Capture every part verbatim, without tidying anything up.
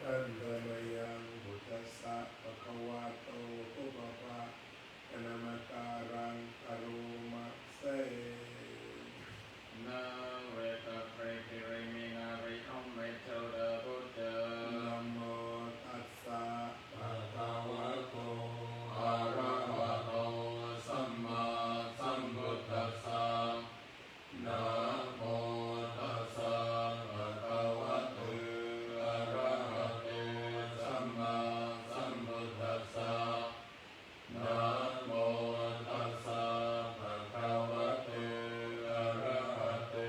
Handa mayaṃ buddhassa bhagavato pubba namakāraṃ karoma se. Na veta pre kiri minari ome choda buddha. Namo tassa bhagavato arahato sammāsambuddhassa. Namo tassa bhagavato arahato sammāsambuddhassa. Namo tassa bhagavato arahato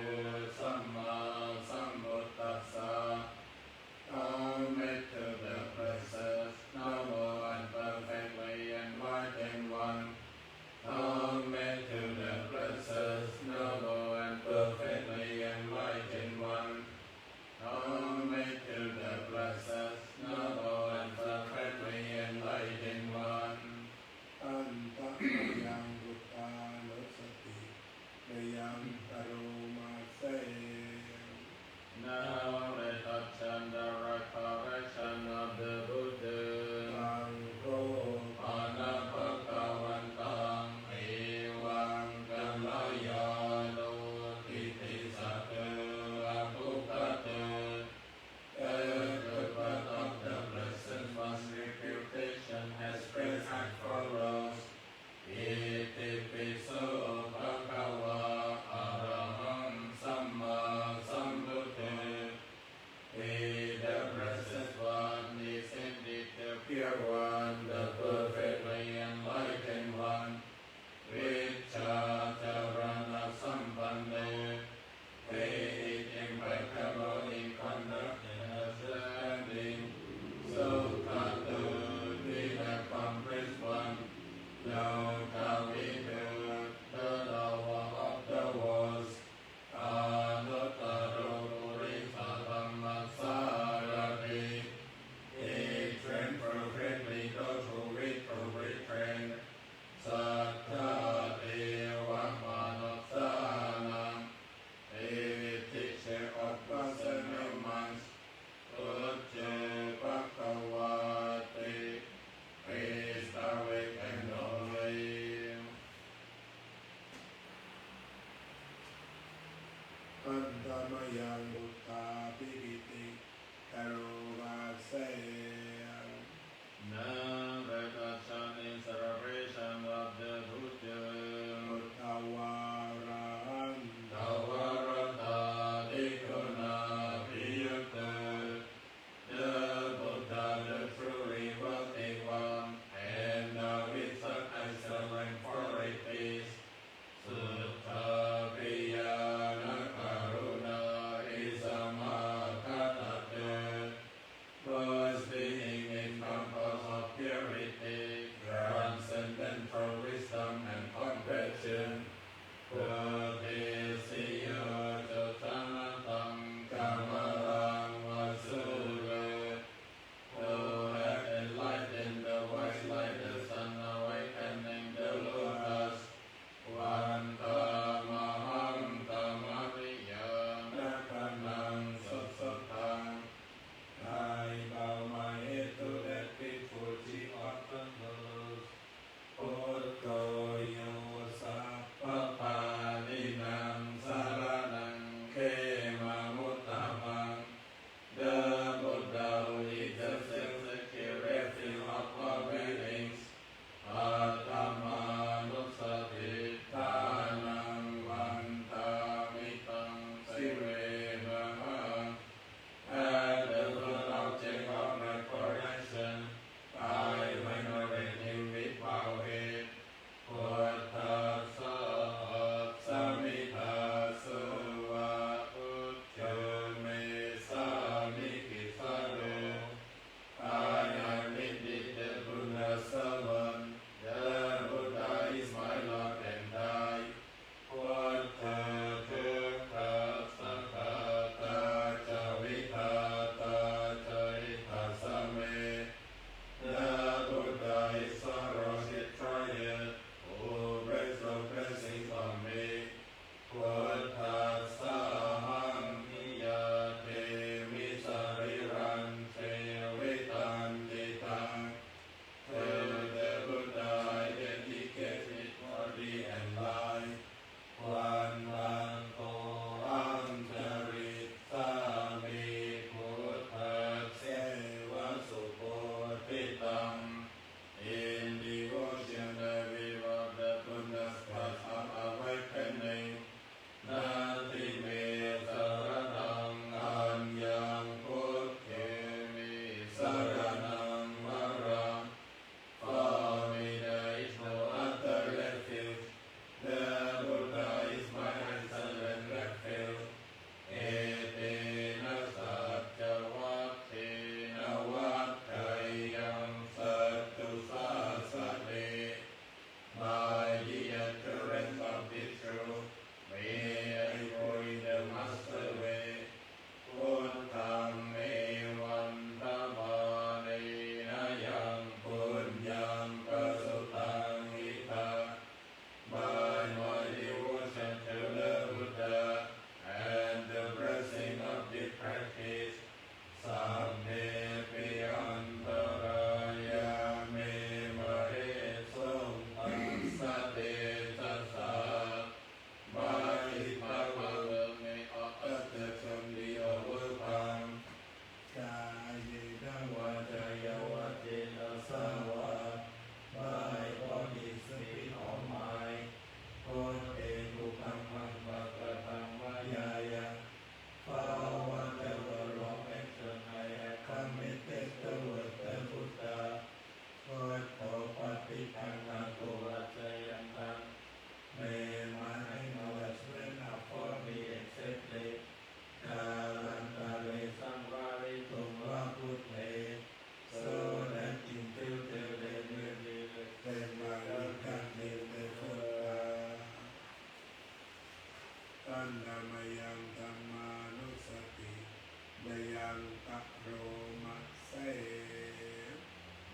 karoma se.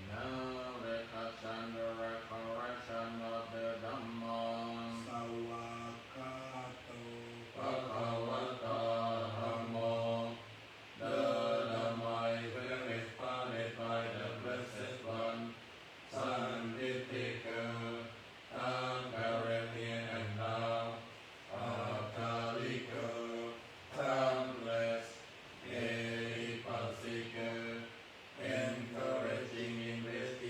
Now let us chant the recollection of the Dhamma. Svākkhāto bhagavatā Dhammo. The Dhamma is verified by the Blessed One. Sandiṭṭhiko, akāliko, akāliko, timeless, ehipassiko, encouraging investigation.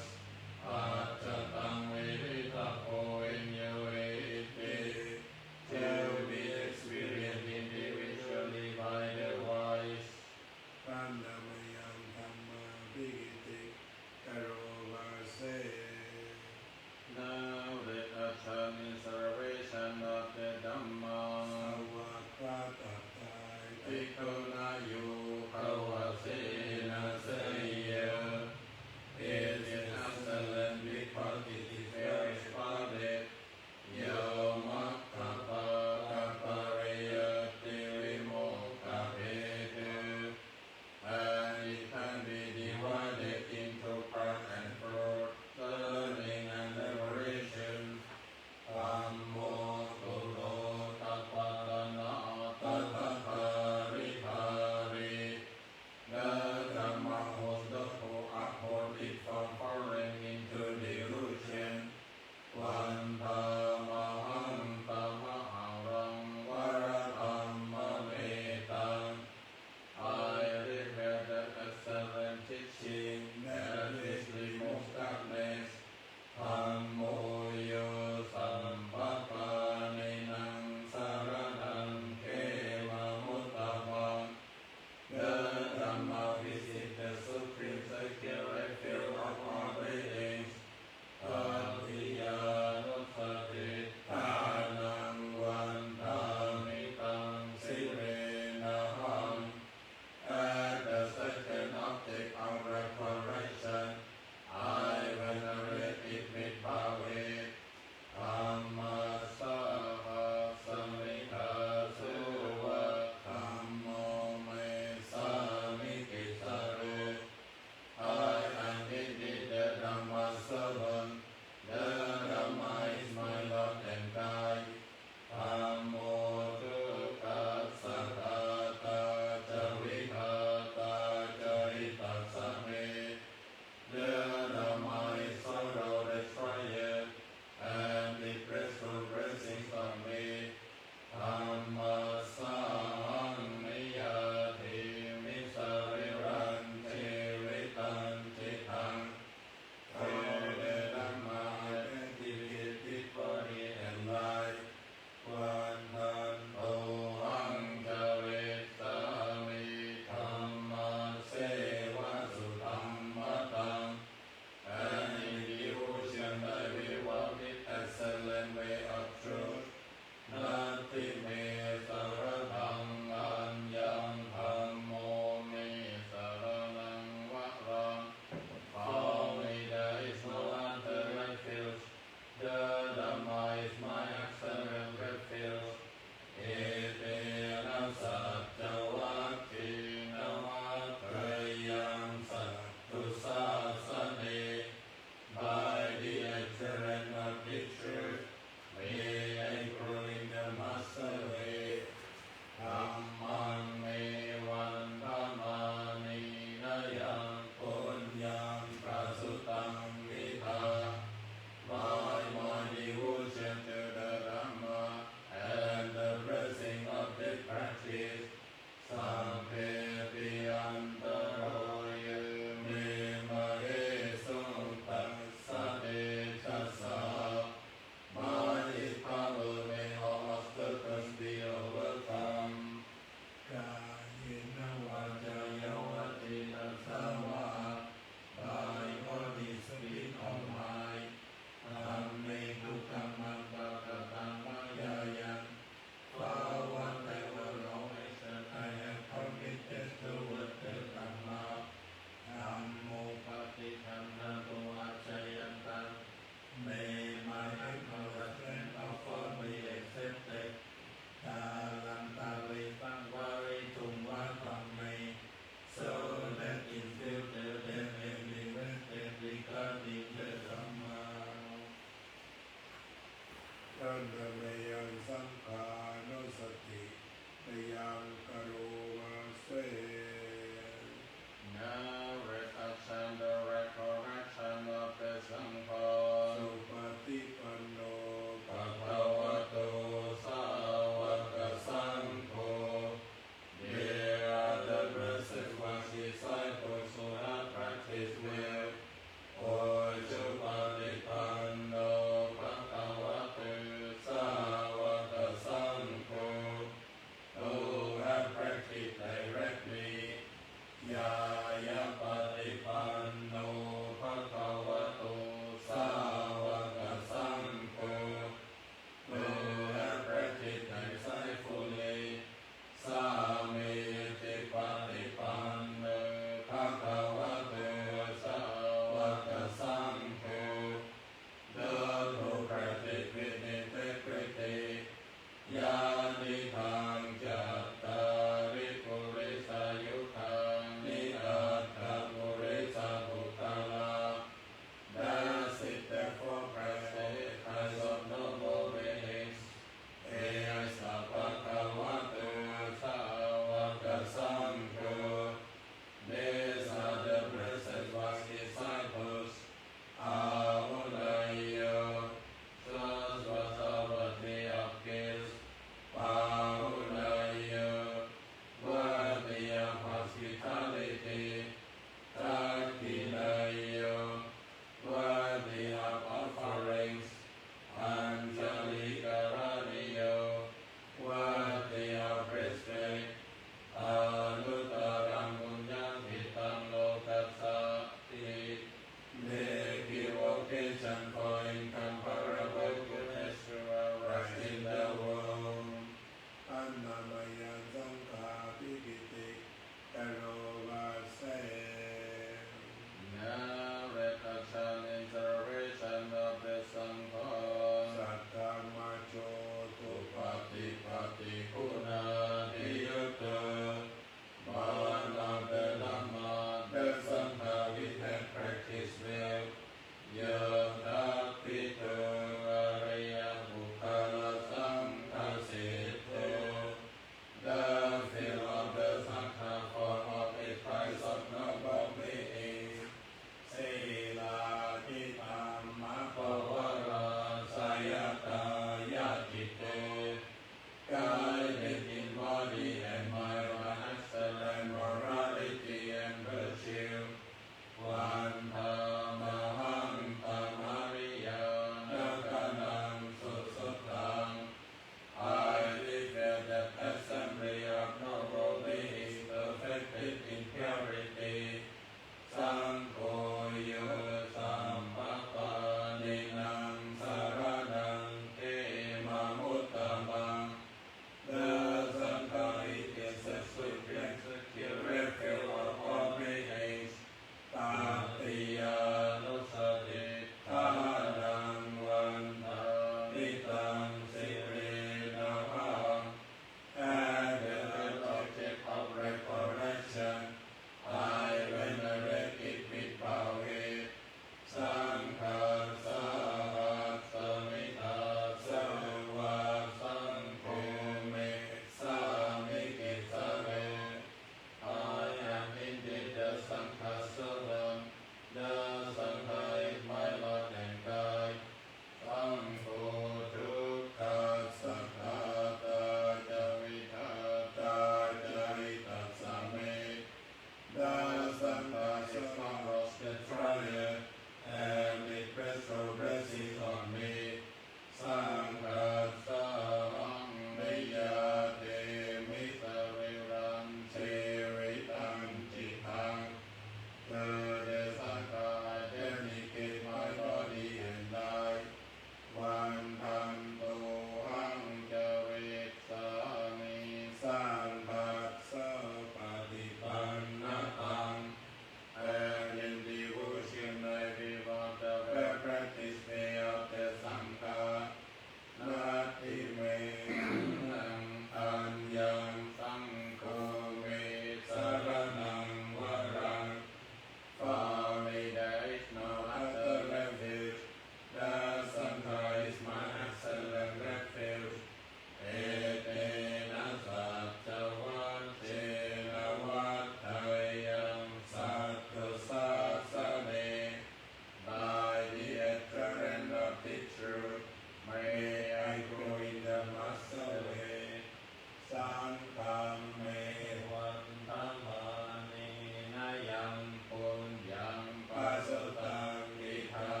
saṅghaṃ me vandamānena yaṃ puññaṃ pasutaṃ idha.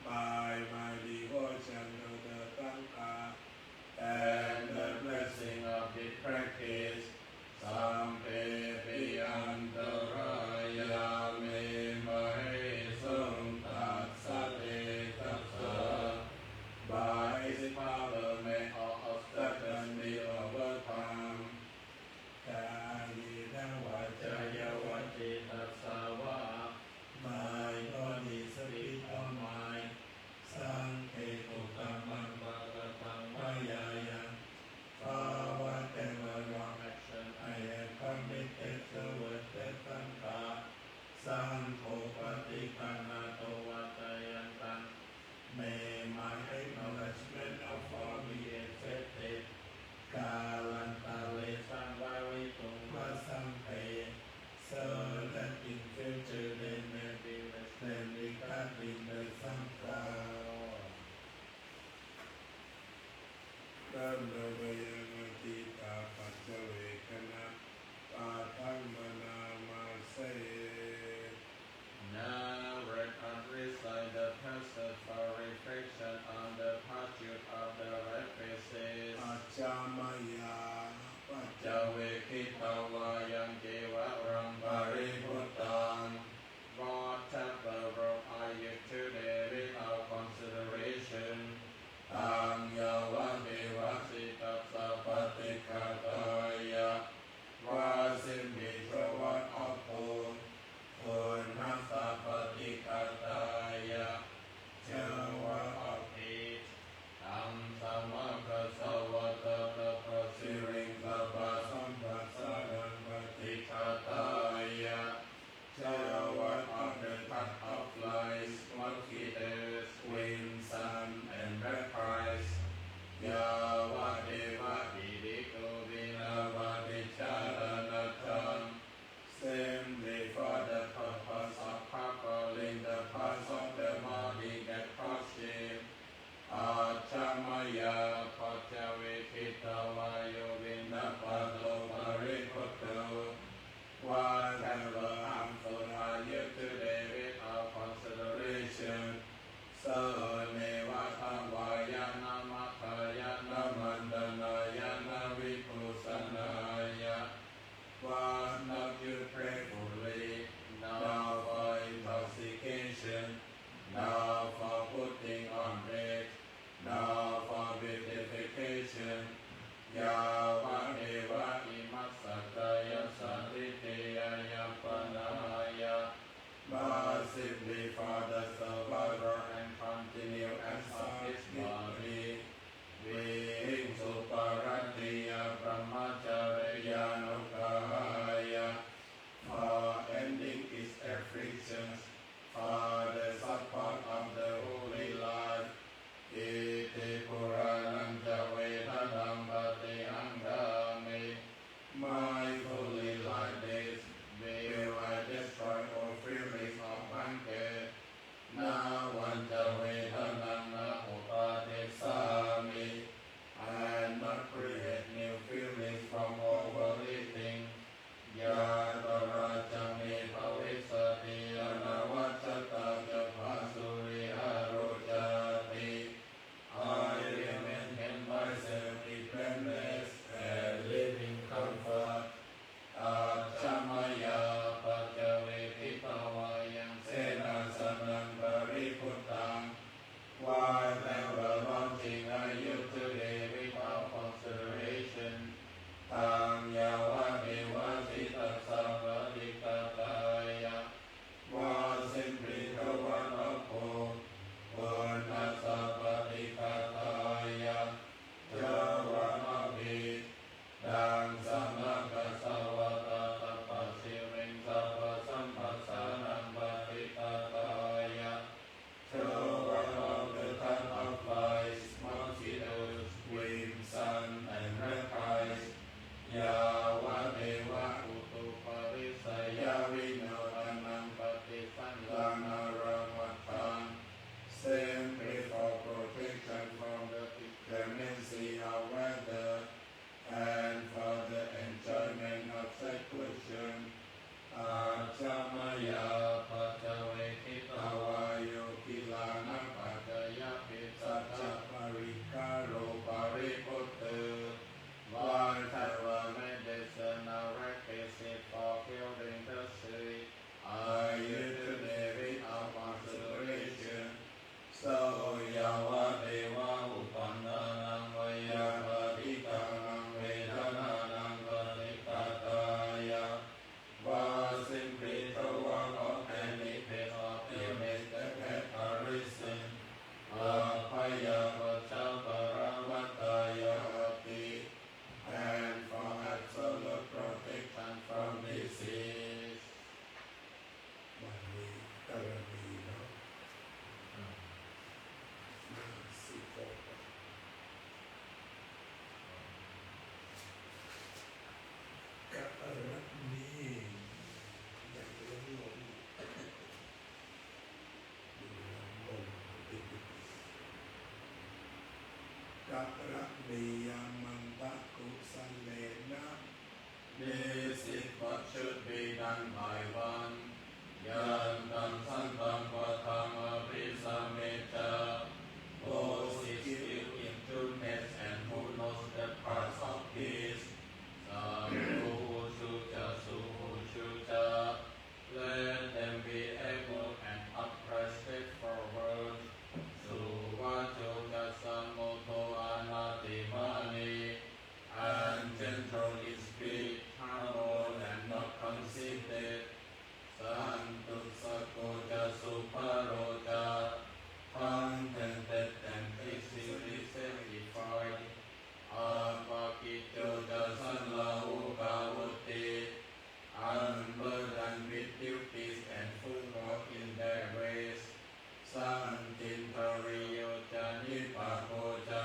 My mighty devotion to the Sangha and the blessing of this practice, sabbepi antarāyā me māhesuṃ tassa tejasā. By his power may all obstacles be overcome. Kāyena vācāya va cetasā vā, my body, speech or mind, saṅghe kukammaṃ pakataṃ mayā yaṃ, for whatever wrong action I have committed towards the Sangha, saṅgho paṭiggaṇhatu accayantaṃ. May my acknowledgement of fault be accepted. Kālantare saṃvarituṃ va saṅghe, so that in future they may be less than regarding the Sangha. เริ่มโดยยังอดีตปัจจเวกขณะ paṭhaṅmanāmase. Now let us recite the passage for reflection on the past youth of the red faces. Ajjhamāya paccavekkhitā vā yaṃ cīvaraṃ paribhuttaṃ, whatever wrong I used to do without consideration, taṃ yāvadeva sītassa paṭighātāya, vā simpli dvāratthu punnassa paṭighātāya, dvāratthe taṃ samaggāsavā tattapasiriṃ sabbasamphassānaṃ paṭighātāya, dvāratthe of flies, mosquitoes, wind, sun, and reptiles, yāvadeva piṭṭhibhūminā paṭicchādanatthaṃ, simply for the purpose of covering the parts of the body that touch it. Ajjhamāya paccavekkhitā vā yo piṇḍapāto paribhutto, whatever harmful I used to do without consideration, so neva davāya na madāya na maṇḍanāya na vibhūsanāya. Wash not used prayerfully, nor for intoxication, nor for putting on weight, nor for beautification, yāvadeva imassa kāyassa ṭhitiyā yāpanāya, but simply for the survival and continuance of this body. Vihiṃsuparatiyā brahmacariyānuggahāya, for ending its afflictions, for the support of the holy life. Iti purāṇañca vedanaṃ paṭihaṅkhāmi. Mindfully like this, will I destroy all feelings of bhaṇḍe. Navañca vedanaṃ na uppādessāmi, and not create new feelings from overeating. Yātrā ca me bhavissati anavajjatā ca phāsuvihāro cāti. I will maintain myself evenness and live in comfort. Ajjhamāya paccavekkhitā vā yaṃ senāsanaṃ paribhuttaṃ, whatever lodging I used to do without consideration, taṃ yāvadeva sītassa paṭighātāya, vā simpli dvāratthu punnassa paṭighātāya, dvāratthe taṃ samaggāsavā tattapasiriṃ sabbasamphassānaṃ paṭighātāya, dvāratthe of flies, mosquitoes, wind, sun, and reptiles, yāvadeva utuparissayavinodanaṃ paṭisallānāramatthaṃ, simply for protection from the inclemency of weather, and Yamanta kusalena, this is what should be done by one. Yantaṃ santaṃ patthaṃ abhisamecca, who is skilled in goodness and who knows the path of peace. Saṅgaho ujū ca suhujū ca, let them be able and upright, straightforward. Suvaco cassa mudu anatimānī, and gentle in speech, humble and not conceited. Santussako ca subharo ca, contented and easily satisfied. Appakicco ca sallahukavutti, unburdened with duties and frugal in their ways. Santindriyo ca nipako ca,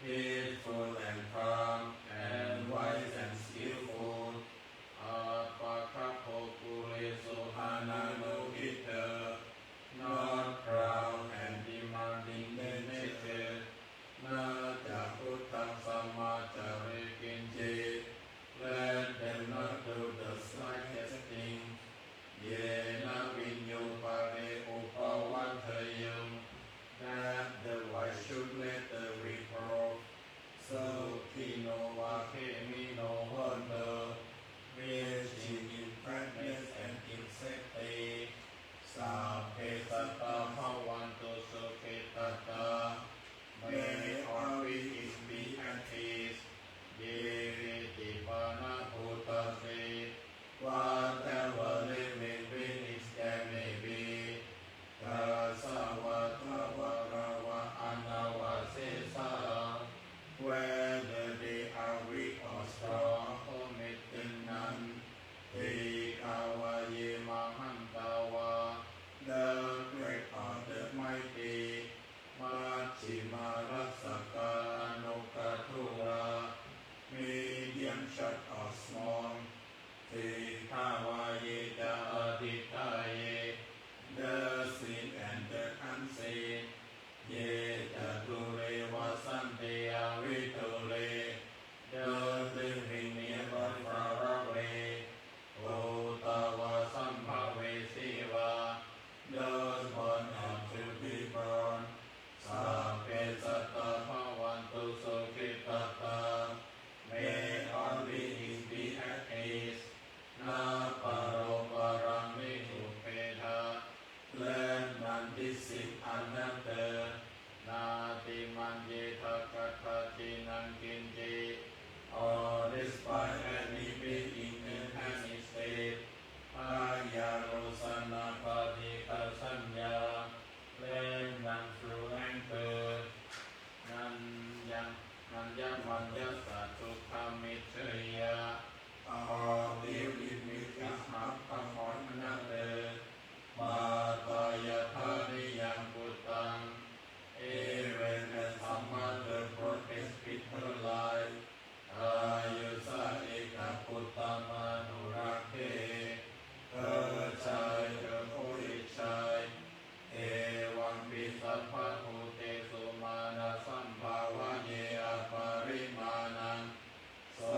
peaceful and calm, and wise and skillful. Appagabbho kulesu ananugiddho, not proud and demanding in nature. Na ca khuddaṃ samācare kiñci, let them not do the slightest thing. Yena viññū pare upavadeyyuṃ, that the wise should later reprove. Sukhino vā khemino hontu, rich in gladness and in safety. Sabbe sattā bhavantu sukhitattā, may all beings be at peace. Ye keci pāṇabhūtatthi, whatever living beings there may be, tasā vā thāvarā vā anavasesā, whether they are weak or strong, omitting none, dīghā vā ye mahantā vā, the great or the mighty, majjhimā rassakā aṇukathūlā, medium, short or small, diṭṭhā vā ye ca adiṭṭhā ye, the seen and the unseen, ye ca dūre vasanti avidūre, those living near or far away, bhūtā vā sambhavesī vā, those born or to be born. Sabbe sattā bhavantu sukhitattā, may all beings be at ease. Na paro paraṃ nirupedā, let none deceive another. Nātimaññetha katthaci naṃ kiñci, or despised any being in any state. Byārosanā paṭighasaññā, let none feel anger. Naññam- naññamaññassa dukkhamiccheyya, or ill-will is not upon another. Mātā yathā niyaṃ puttaṃ, even as a mother protects with her life, āyusā ekaputtamanurakkhe, her child, her only child. Evampi sabbabhūtesu mānasambhāvaye aparimāṇaṃ. So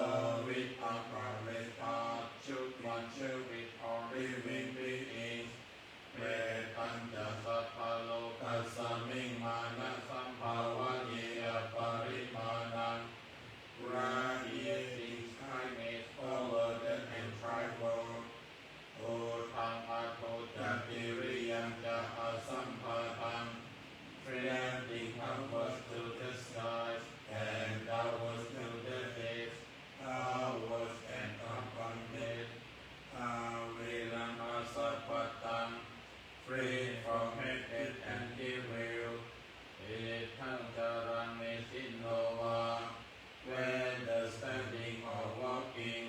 with upright heart, should one serve with all living beings. Mettañca sabbalokasmiṃ mānasambhāvaye aparimāṇaṃ. Radiating kindness over the entire world. Uddhaṃ adho ca tiriyañca asambādhaṃ, spreading upwards to the skies, and downwards to the depths, outwards and abundant. Averaṃ asapattaṃ, free from hatred and evil. Tiṭṭhaṃ caraṃ nisinno vā, whether standing or walking,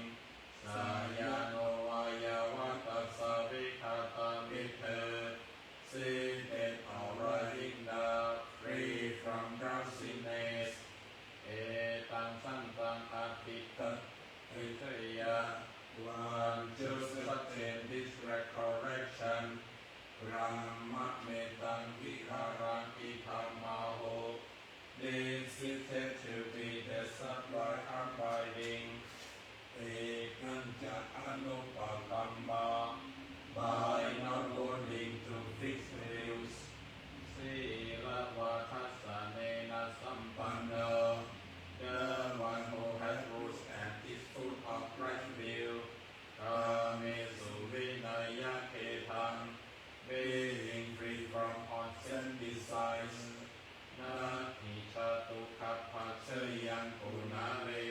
sayāno vā yāvatassa vigatamiddho, seated or lying down, free from drowsiness. Etaṃ santaṃ adhigatthajeyya, one should sustain this recollection. Brahmametaṃ vihāraṃ idhamāhu. Is seated to be the upright abiding. Ekañca anupagamma, by not holding to fixed views. Sīlavā dassanena sampanno, the one who has rules and is full of right view. Kāmesu vineyya gedhaṃ, being free from all sense desires. Natthi jātu gabbhaseyyaṃ punare